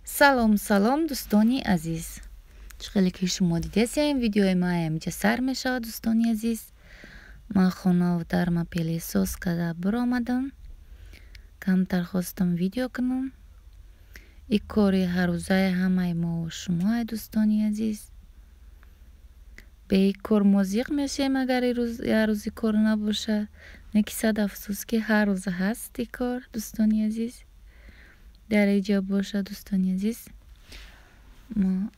Салом, салом, дӯстони азиз. Чӣ хеле ки шумо дидесем, видеои ма ҳаминҷа сар мешавад, дӯстони азиз. Ман хонаву дарма пылесос карда биромадам. Камтар хостам видео кунам. И кори ҳаррӯзаи ҳамаи мо шумо, дӯстони азиз. Бе кор мо зиқ мешем, агар як рӯзи кор набоша. Не ки сад афсӯс, ки ҳар рӯз ҳаст и кор, дӯстони азиз. Дар иҷо боша, дӯстони азиз. Мо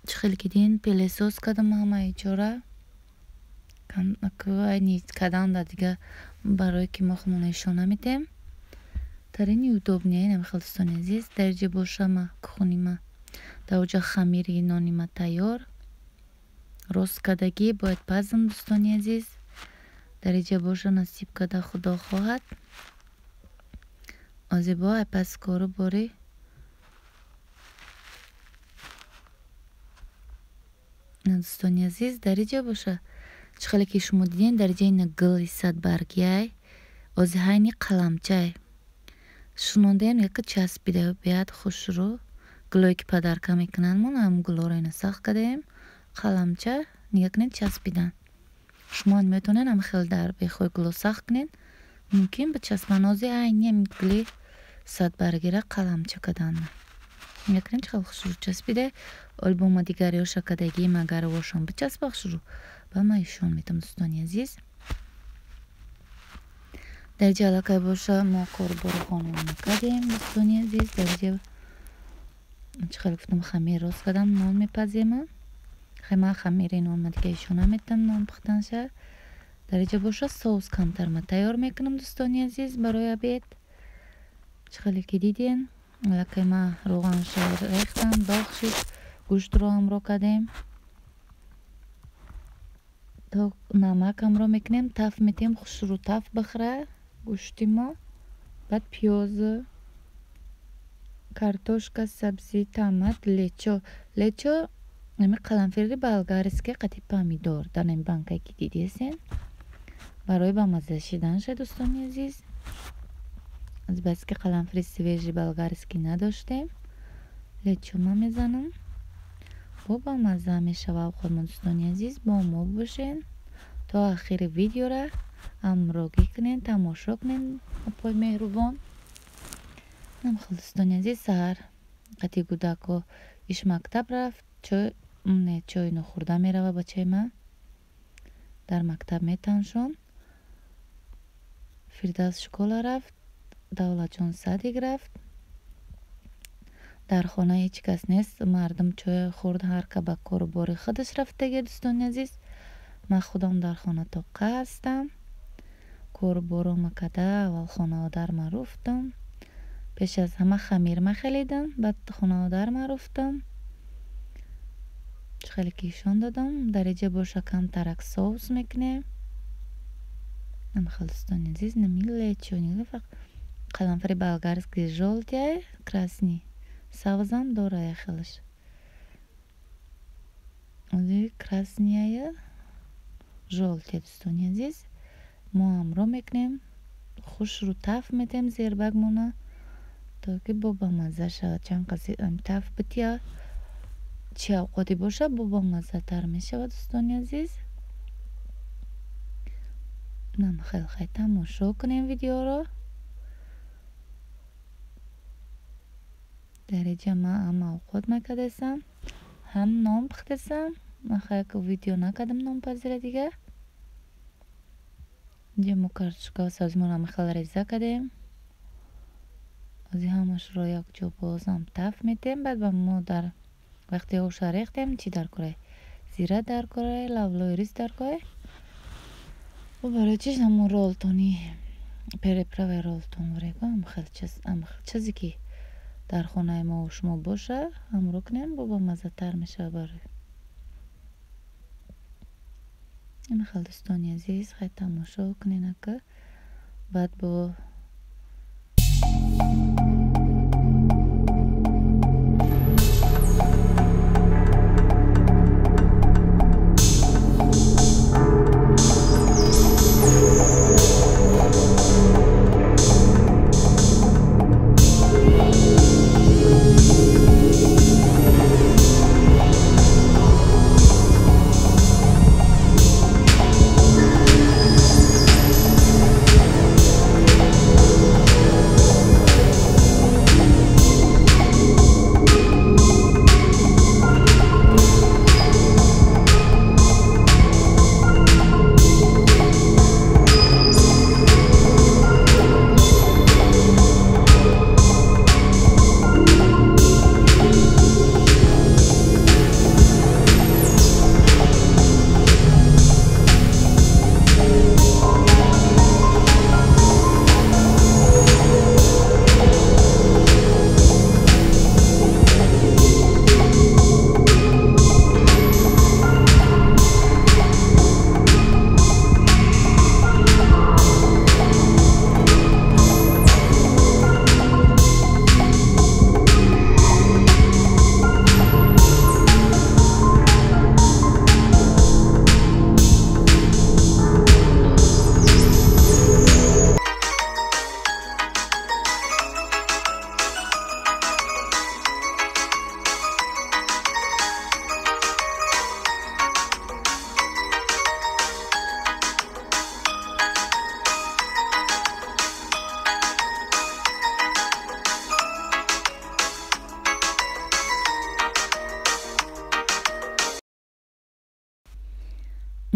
чӣ хеле ки дидем, пылесос кардам ҳамаи ҷора. Кадам да дига барое ки мо худмон нишон намедиҳем. Тарини удобнее намехел, дӯстони азиз. Дар иҷо боша ма кухони ма. Дар оҷа хамири нони ма тайёр. Рост кардагӣ бояд пазм, дӯстони азиз. Дар иҷо боша насиб карда худо хоҳад. Озибо ай пас кору бори дӯстони азиз, дар иҷо боша чӣ хеле ки шумо дидем, дар иҷа ина гули садбаргиай, ози ҳайни қаламчай шунондем, яка часпида бият хушрӯ. Гулое ки падарка мекунанд, мо ҳам гулоро ина сахт кардаем, қаламча нига кунед, часпидан. Шумо метавонед ҳам хел дар бехои гуло сахт кунед, мумкин бичаспанд. Ози айни ҳамин гули садбаргира қаламча кардан. Нига кунед, чӣ хел хушрӯ часпида. Оли бо ма дигариёша кардагием, агар вошон бичаспа хушрӯ, ба ман ишон метам, дӯстони азиз. Дар иҷа аллакай боша мо корбори хонамона кардем, дӯстони азиз. Дар иҷа чӣ хел гуфтам, хамир рост кардам, нон мепазем. Хай ман хамири нонма дига ишон наметам нон пухтанша. Дар иҷа боша соус камтар ма тайёр мекунам, дӯстони азиз, барои обед. Чӣ хеле ки диден, аллакай ма равғанша рехтам, доғ шид, гӯштро ҳамро кардем. То намак ҳамро мекунем, таф метем, хушрӯ таф бихӯра гӯшти мо. Баъд пиёз, картошка, сабзӣ, томат, лечо. Лечо ҳами қаламфири болгарский қати помидор дар ҳами банкае ки дидесен, барои бамазза шиданша, дӯстони азиз. Аз баски қаламфири свежий болгарский надоштем, лечо ма мезанам, бо бамазза мешава овқотмон, дӯстони азиз. Бо мо бошен то ахири видеора, ҳамрогӣ кунен, тамошо кунен, апои меҳрубон. Намхел, дӯстони азиз, саҳар қати гудако иш мактаб рафт, чой не чой нохӯрда мерава бачаи ман. Дар мактаб метаншон. Фирдавс школа рафт, Давлатҷон садик рафт. Дар хона ҳеҷ кас нест, мардум чой хӯрд, ҳар ка ба кору бори худаш рафтаги, дӯстони азиз. Ман худам дар хона тоқа ҳастам. Кору борома карда, аввал хонаодар ма руфтам. Пеш аз ҳама хамир ма халидам, баъд хонаодар ма руфтам. Чӣ хеле ки ишон додам. Дар иҷа боша камтарак соус мекунем. Намхел, дӯстони азиз, нами лечо, қаламфири болгарский жёлтый, красный, сабзам дора яхелаш. Ози красный, жёлтый, дӯстони азиз. Мо ҳамро мекунем, хушрӯ таф метем зербагмона, то ки бо бамазза шавад. Чанд қаси таф бития, чӣ авқоте боша, бо бамаззатар мешавад, дӯстони азиз. Намхел, хай тамошо кунем видеоро. Дар иҷа ман ҳам авқот мекардесам, ҳам нон пухтесам. Ман хай видео накардам нонпазира дига. Инҷа мо картошка ва сабзимонро ҳамахел реза кардем. Ози ҳамашро якҷо бозам таф метем. Баъд ба мо дар вақте оша рехтем, чӣ дар корай? Зира дар корай, лавлои рис дар корай. Бо барои чиз ҳамон ролтони переправаи ролтон варего, ҳамахел чизе ки дар хонаи мо шумо боша, ҳамро кунем, бо бамаззатар мешавад барои. Намехел, дӯстони азиз, хай тамошо кунен ака. Баъд бо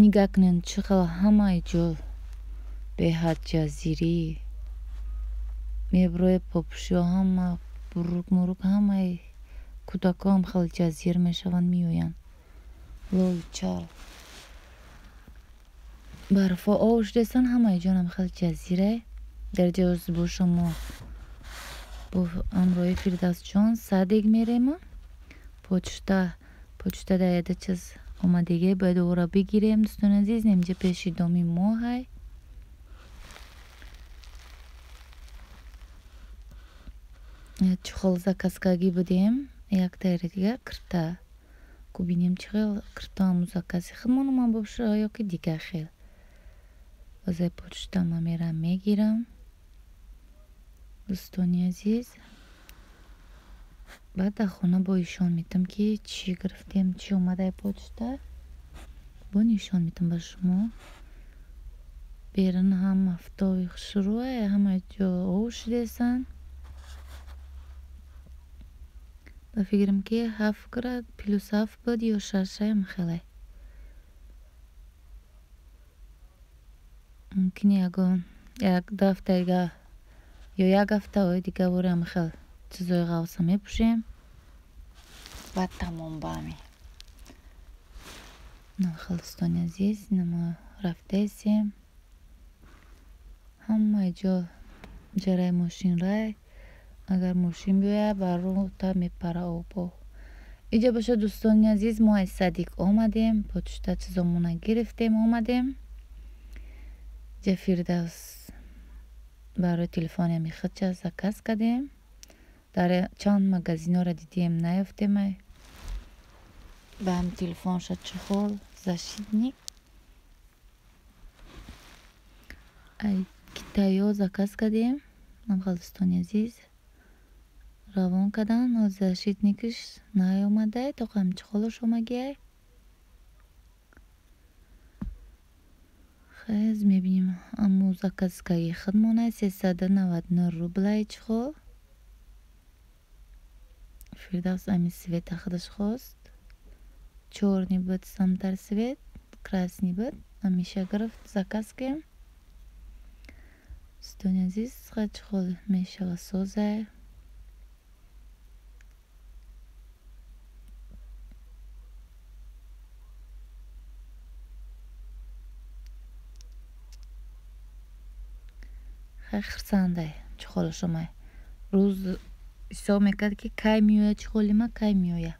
Нигаҳ кунед, чӣ хел ҳамаи ҷо беҳад ҷазирӣ меброи, попушиҳо ҳама бурук мурук, ҳамаи кӯдакҳоам хеле ҷазир мешаванд, меоянд. Лолчал барфо ов шудестан, ҳамаи ҷонам хеле ҷазирае. Дар ҷоз бо шумо бо ҳамроҳи Фирдавсҷон садик мерема. Почта дар яда чиз омадагӣ, бояд ӯро бигирем, дӯстони азиз. Инҷа пеши доми мо ҳай. Чӣ хел заказ кардагӣ будем, як тари дига кирта кубинем, чӣ хел кирта ҳамун закази худмон омад боша ё ки дигар хел. Бозай почта ман мерам мегирам, дӯстони азиз. Баъд дар хона бо ишон метам, ки чӣ гирифтем, чӣ омадай почта, бо нишон метам ба шумо. Берун ҳам афтоби хушрӯе, ҳама ҷо ов шудестанд. Ба фикрам, ки 7 град, +7 буд ё 6 ам хеле. Мумкин ягон як ду ҳафта дига ё як ҳафтаҳои дига ворам хел чизои ғавса мепӯшем. Баъд тамом ба ҳамин. Хел, дӯстони азиз, ина мо рафтаестем. Ҳамаи ҷо ҷараи мошин рай. Агар мошин биёяд, бар роҳта мепара обо. Иҷа бошад, дӯстони азиз, мо аз садик омадем, почта чизомона гирифтем, омадем. Иҷа Фирдавс барои телефони ҳами худша заказ кардем. Дар чанд магазинҳоро дидем, наёфтем. Ба ҳами телефонша чехол, защитник. Ай Китайё заказ кардем. Хел, дӯстони азиз, равон кардан, защитникаш наомадай, то ҳами чехолаш омагиай. Хез мебинем, аммо заказ кардагии худмонай, 399 рублай чехол. Фирдавс ами цвета худаш хост. Чёрный буд самтар цвет, красный буд, ҳамеша гирифт, заказ кардем. Дӯстони азиз, чехол мешава, созай. Хай хурсандай чехолаш омай. Рӯз ҳисоб мекард, ки кай меояд чехоли ма, кай меояд.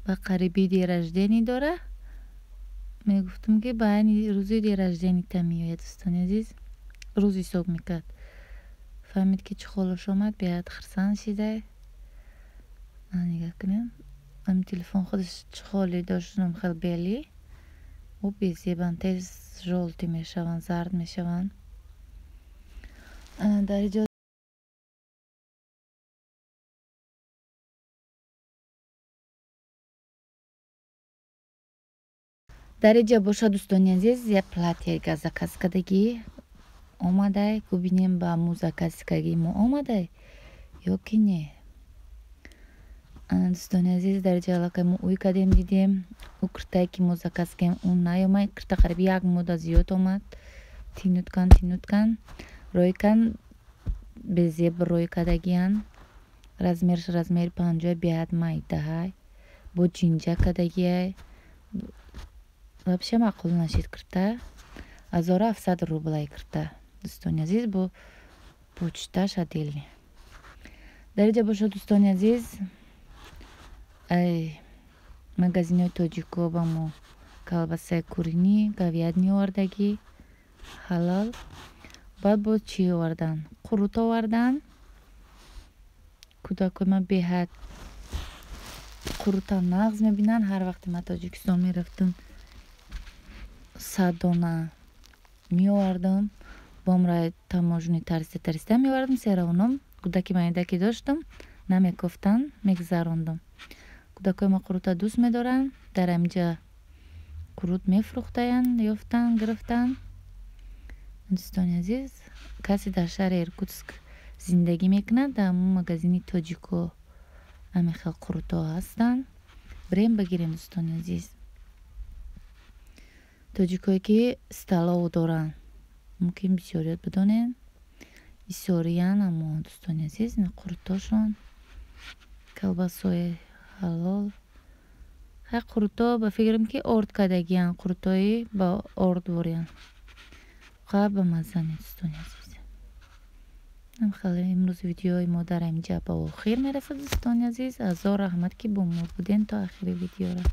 Ба қариби день рождения дора. Мегуфтам, ки ба айни рӯзи день рожденията меояд, дӯстони азиз. Рӯз ҳисоб мекард. Фаҳмид, ки чехолаш омад, беҳад хурсанд шидай. Нигаҳ кунед. Ҳамин телефон худаш чехоле доштам хел белый. Ӯ безебанд, тез жёлтый мешаванд, зард мешаванд. Дар иҷо дар иҷа бошад, дӯстони азиз, як платьега заказ кардагӣ омадай. Бубинем, ба ҳамун заказ кардагии мо омадай ё ки не. Дӯстони азиз, дар иҷа аллакай мо ӯй кардем, дидем, ӯ киртае, ки мо заказ кардем, ӯ наомад. Кирта қариб як моҳда зиёд омад. Тинут кан, тинут кан, рой кан, безеб рой кардагиян. Размерш размери 50, беҳад майдаҳай, бо ҷинҷа кардагиай. Вообще маъқул нашид кирта. 1700 рублай кирта, дӯстони азиз, бо почташ отдельный. Дар иҷа бошад, дӯстони азиз, ай магазинҳои тоҷико ба мо колбасаи куриный, говядный овардагӣ, ҳалол. Баъд боз чӣ овардан? Қурут овардан. Кӯдакои ман беҳад қурутам нағз мебинанд. Ҳар вақте ман Тоҷикистон мерафтам, 100 дона меовардам. Бомра таможни тариста тариста меовардам, серавоном кӯдаки майда ки доштам, намекофтанд, мегузарондам. Кӯдакои ма қурута дӯст медоранд. Дар ҳаминҷа қурут мефурӯхтаянд, ёфтанд, гирифтанд. Дӯстони азиз, касе дар шаҳри Иркутск зиндагӣ мекунад, дар ҳамун магазини тоҷико ҳамин хел қурутҳо ҳастанд. Бирем, бигирем, дӯстони азиз. Тоҷикое ки столов доранд, мумкин бисёриёт бидонен, бисёриян. Аммо, дӯстони азиз, ина қурутошон, колбасои ҳалол. Хай, қурутҳо ба фикрам ки орд кардагиян, қурутҳои ба орд вориян. Қа ба мазза не, дӯстони азиз. Хеле имрӯз видеои мо дар инҷа ба охир мерасад, дӯстони азиз. Ҳазор раҳмат, ки бо мо буден то охири видеора.